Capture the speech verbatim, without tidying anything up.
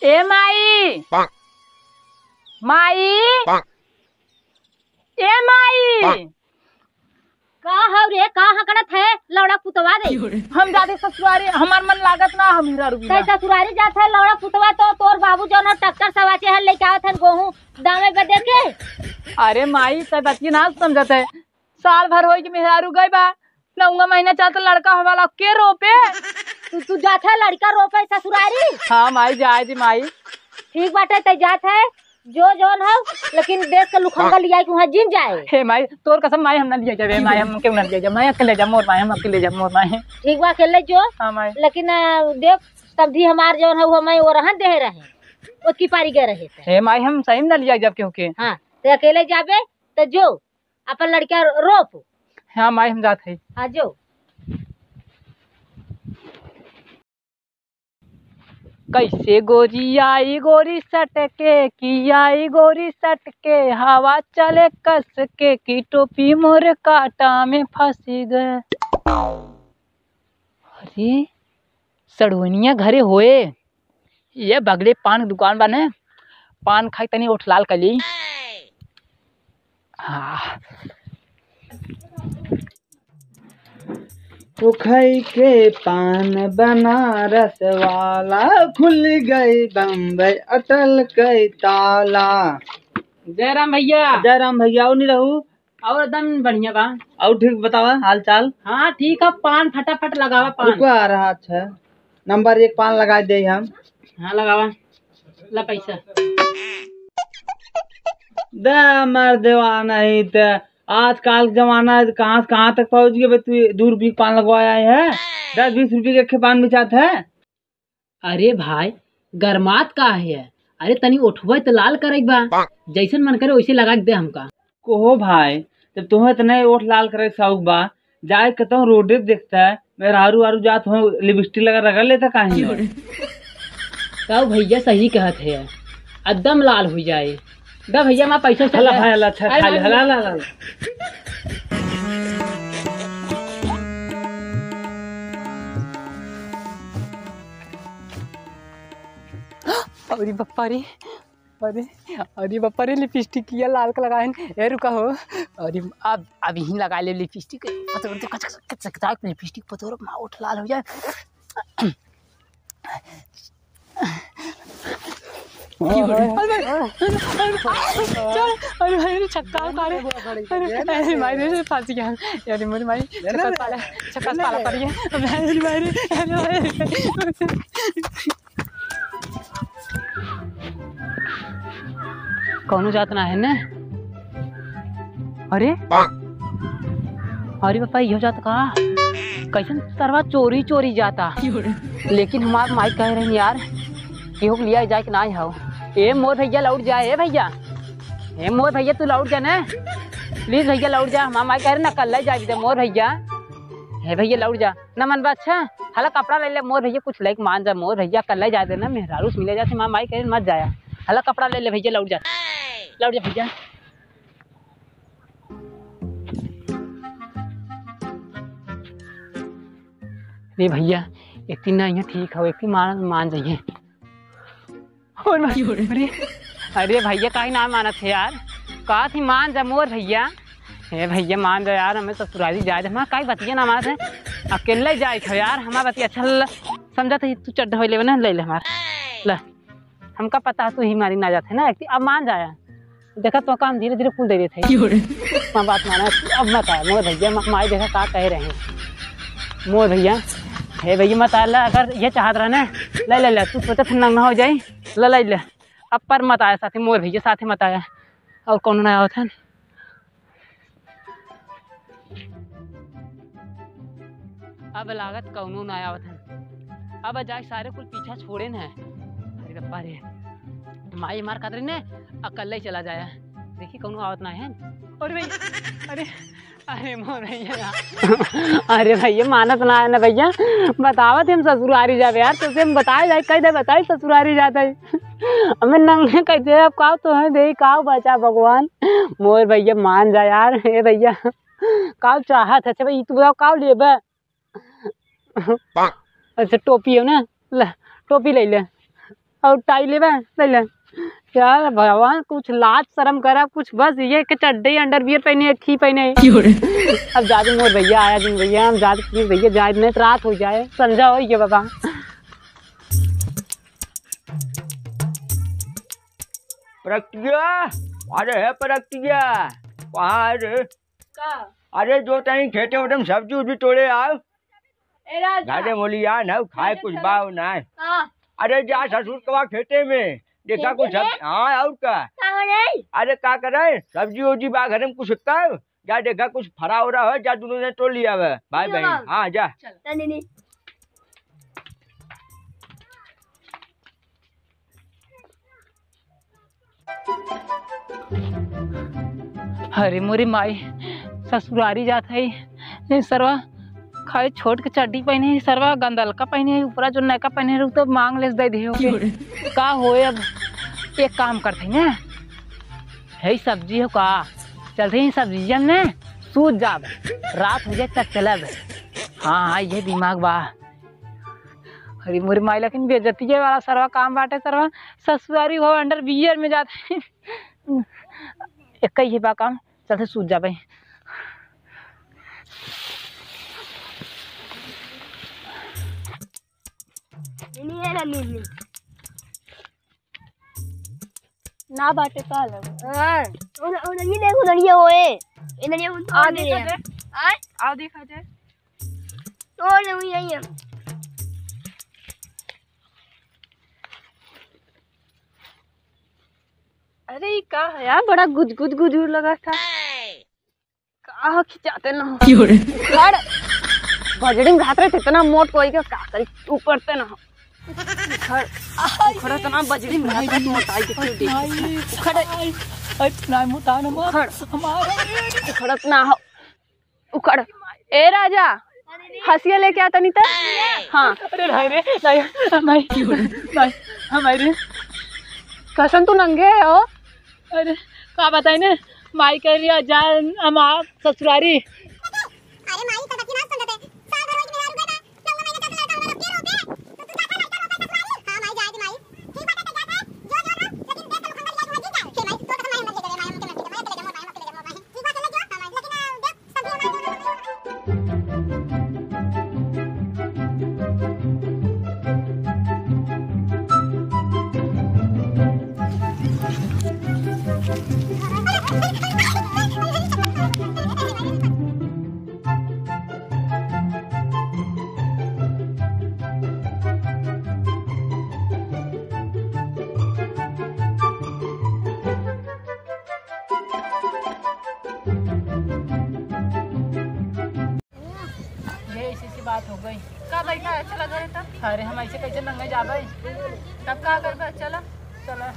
ए माई, माई, ए माई। का हौ रे, का हकड़त है लौड़ा पुतवा रे? हम जाते ससुरारी, हमार मन लागत ना, हम हीरा रुबीना। तै ससुरारी जात है लौड़ा पुतवा, तो तोर बाबू जौन है ट्रैक्टर सवाचे है, लेके आवत है गोहूँ दामे बदे के। अरे माई, तै बतिया ना समझत है। साल भर होई कि मेहरारू गई बा, नौवा महीना चलत लड़का होवाला, के रोपे? तू, तू जात है लड़का रोपे ससुरारी? हाँ माई, जाए दी माई। ठीक बाटे, तै जात है, जो जौन है, लेकिन देश के लुखंगा लियाई के वहाँ जिन जाए। हे माई, तोर कसम माई, हम ना लिया जाबे माई, हम क्यों ना लिया जाबे माई, अकेले जा मोर माई, हम अकेले जा मोर माई। ठीक बा, अकेले जो। हाँ माई। लेकिन, अ, देख, तब भी हमार जौन है, वो मैं वो रहन दे रहे, ओतकी पारी गए रहे थे। हे माई, हम सही में ना लिया जाब केहू के। हाँ, ते अकेले जाबे, तो जो, अपन लड़का रोप। हाँ माई, हम जात है। हाँ, जो। कैसे गोरी आई गोरी सटके, कि आई गोरी सटके, हवा चले कस के, कि टोपी मोर काटा में फंस गए। अरे, सड़वनिया घरे होए? ये बगले पान के दुकान बा ने, पान खाई तनी ओठ लाल कर ली। हाँ। तो खाई के पान बनारस वाला, खुल गई बम्बई अटल कई ताला। जय राम भैया। जय राम भैया, और नहीं रहू? और एकदम बढ़िया बा। और ठीक बतावा हाल चाल? हाँ ठीक है, पान फटाफट लगावा पान। रुको आ रहा, अच्छा नंबर एक पान लगा दे हम। हाँ लगावा, ला पैसा। दे मर देवा नहीं ते आजकल के जमाना है, कहाँ से कहाँ तक पहुँच गए बे? तू दू रुपये के पान लगवाया है, दस बीस रुपये के एक पान बेचात है। अरे भाई, गरमात का है? अरे तनी ओठवा तो लाल करे बा, जैसन मन करे वैसे लगा के दे हमका। कोहो भाई, जब तुम्हें इतने ओठ लाल करे के शौक बा, जाए के तो रोडे पे देखता है, मेहरारू आरू जात हो लिपस्टिक लगा रगड़ लेता काहे? तब भैया सही कहत है, एकदम लाल हो जाए। दा भैया, मैं पैसा हला चला। भाई, हला, अच्छा, अरे खा ले, भाई, हला, हला, हला। अरे बप्पा रे, अरे, अरे बप्पा रे, लिपस्टिक किया लाल का लगाए हैं। ए, रुका हो। अरे, अब, अब यहीं लगा ले लिपस्टिक। पतोर तो कच, कच, कच, कच, लिपस्टिक पतोर, माँ ओठ लाल हो जाए। अरे, अरे, अरे, अरे, चल, अरे भाई, अरे छक्का उखा रे। अरे, अरे भाई, रे फंस गया। अरे मोरे भाई, छक्का पाला, छक्का पाला पड़ गया। अरे भाई, अरे भाई। कौनो जात ना है ने? अरे, अरे बापा, इहो जात का? कैसन सरवा चोरी चोरी जाता। लेकिन हमार माई कह रही यार, केहू के लिया जाए के नाहीं हौ। ए मोर भैया लौट जा, ए भैया, ए मोर भैया तू लौट जा ने, please भैया लौट जा। हमार माई कह रही ना, कल्ले जाए दे मोर भैया। हे भैया लौट जा, ना मन बा अच्छा, हला कपड़ा ले ले मोर भैया, कुछ लेके मान जा मोर भैया, कल्ले जाए दे ना, मेहरारू से मिले जाते, हमार माई कह रही मत जाया, हला कपड़ा ले ले भैया, लौट जा, लौट जा भैया। रे भैया, एक दिन ना यहाँ ठीक हो, एक दिन मान, मान जाइए। और भाई, अरे, अरे भैया, काहे ना मानत है यार? का थी मान जा मोर भैया। हे भैया, मान जा यार, हमें ससुरारी जाए दे। हमार काहे बतिया ना मानत है? अकेले जाए थे यार, हमार बतिया अच्छा ल-, समझत है, तू चड्ढा हो लेवे ना, ले ले हमार। ले, हमका पता है तू ही मारी ना जाते ना, एक अब मान जाया। देखा तो काम धीरे धीरे कुल दे देते हैं। क्यों रे? माँ बात माना, अब मत आया मोर भैया, मा-, माई देखा का कह रहे हैं। मोर भैया, हे भैया मत आया, अगर ये चाहत रहे ना, ले ले ले, तू सोचा फिर नंगा हो जाए, ले ले ले। अब पर मत आया साथे, मोर भैया साथे मत आया। और कौन ना आवत है? अब लागत कौनो ना आवत है। अब जाए सारे कुल पीछा छोड़े न है। अरे बापा रे, माई मार खातिर ने अकल्ले ही चला जाया। देखी कौनो आवत ना है। अरे भाई, अरे, अरे मोर भैया। अरे भैया मानत ना है ना भैया, बतावत हम ससुरारी जाबे यार, तो हम बताए जाए, कह दे बताई ससुरारी जाते। हमें नंगे कैसे अब काव तो है दे काव बचा भगवान। मोर भैया मान जा यार, हे भैया। काव चाहत है, अच्छा भाई, तू बताओ काव लेबे? अच्छा टोपी हो ना, ले टोपी ले ले। और टाई लेबे, ले ले। यार भगवान, कुछ लाज शर्म करा कुछ, बस ये के चड्डे underwear पहने, एक ही पहने। क्यों रे? अब जादे मोर भैया आया जिन भैया, हम जादे please भैया जाए, नहीं तो रात हो जाए, संझा हो गया बाबा। प्रगतिया, अरे है प्रगतिया, कहाँ रे? का? अरे जो तनी खेते ओते में सब्जी उब्जी तोड़े आओ। ए राजा। घरे मोली आ ना खाए कुछ बाव ना। हाँ। अरे जा ससुर कवा खेते में, देखा कुछ खेते में? हाँ और का? का हो रे? अरे का करे, सब्जी उब्जी बा घरे में कुछ कर, जा देखा कुछ फरा उरा हो, जा दोनों जने तोड़ लिया है भाई ठीक है बहन। बाबा। हाँ जा। चल। नहीं, नहीं। अरे मोरी माई, ससुरारी जात है, ये सरवा खाली छोट के चड्डी पहने है, सरवा गंदलका पहने है, ऊपरा जो नयका पहने है, उ तो मांग लेस दे दियो। क्यों रे? का होए अब, एक काम करते हैं ना, है सब्जी हो का, चलते हैं सब्जियन में सूत जाब, रात हो जाए तब चलब। हाँ हाँ, ये दिमाग बा। अरे मोरी माई, लेकिन बेइज्जती वाला सरवा काम बाटे, सरवा ससुरारी हो underwear में जात है। एक ही बा काम, चलते सूत जाबे। नहीं है ना, नहीं, नहीं। ना बाटे का लग। हाँ, उन, उन, ये देखो, ननिया होए। ये ननिया उन आ, देखा जाए। आय? आओ, देखा जाए। तोड़ ले, वही यही है। अरे, ये का है यार, बड़ा गुद गुद गुद गुद लगा था। का खिंचाते ना हो। क्यों रे? उखड़। बजड़ी में घात रहे, इतना मोट कोई का, का करी, उखड़ते ना हो। उखड़, उखड़ इतना बजड़ी में घात रहे, मोटाई के क्यों देख। उखड़। अरे, ना मोटा ना मार। उखड़। हमारा उखड़त ना हो। उखड़। ए राजा, हंसिया लेके आ तनी त। हाँ। अरे भाई रे, नहीं, नहीं, नहीं, हमारे। कसन तू नंगे है हो? अरे, का बताई ने, माई कह लिया, जा हम आ ससुरारी। अरे माई, तो बच्ची ना समझते। साल भर होई के मेहरारू गए बा, नौवा महीना तक लड़का हमारा के रोके। तो तू का था लड़का रोके ससुरारी? हाँ माई, जाए दे माई। ठीक बात है, तो जाते हैं। जो, जो, जो, लेकिन देख के लुखंगा लिया के मत जा। हे माई, तो कसम माई मत ले जा रे, माई, हमके मत ले जा, माई, मत ले जा, मोर माई, मत ले जा। ठीक बात है, जो, हाँ माई, लेकिन, आ, देख, ये ऐसी सी बात हो गई। का भाई का अच्छा लगा रहता? अरे हम ऐसे कैसे नंगे जाबे? तब का करबे? चला, चला।